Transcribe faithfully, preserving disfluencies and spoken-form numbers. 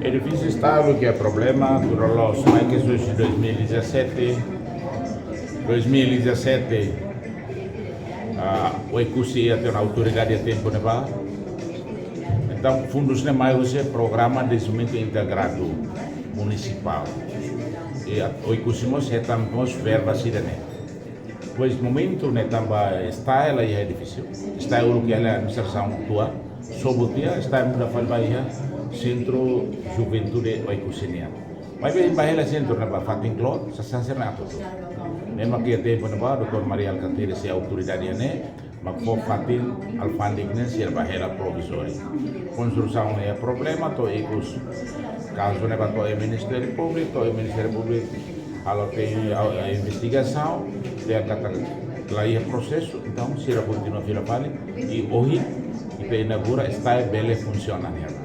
Edifísiu STAE, o que é problema, durante os mais que dois mil e dezassete, dois mil e dezassete, ah, o Oekusi iha tiha ona autoridade iha tempu ne'ebá. Entaun, fundus ne'e mai husi programa dezenvolvimentu integradu munisipál. I Oekusi mós hetan mós verba sira-ne'e. Pois momentu ne'e tanba STAE la iha edifísiu. STAE uluk iha administrasaun tua, sobu tiha, STAE muda fali ba iha Sentru Juventude Oekusi nian. Maibé ba hela sentru ne'e ba fatin klot, sasán sira-ne'e atu. Ne'e mak iha tempu ne'ebá, doutór Mari Alkatiri sei autoridade ne'e, mak fó fatin alfándega ne'e sira ba hela provizóriu. Konstrusaun ne'e problema, to'o ikus kazu ne'e ba to'o Ministériu Públiku, to'o Ministériu Públiku halo tiha, ah, investigasaun, tiha katak la iha prosesu, entaun sira kontinua fila fali, i ohin, ita inaugura, STAE bele funsiona nian.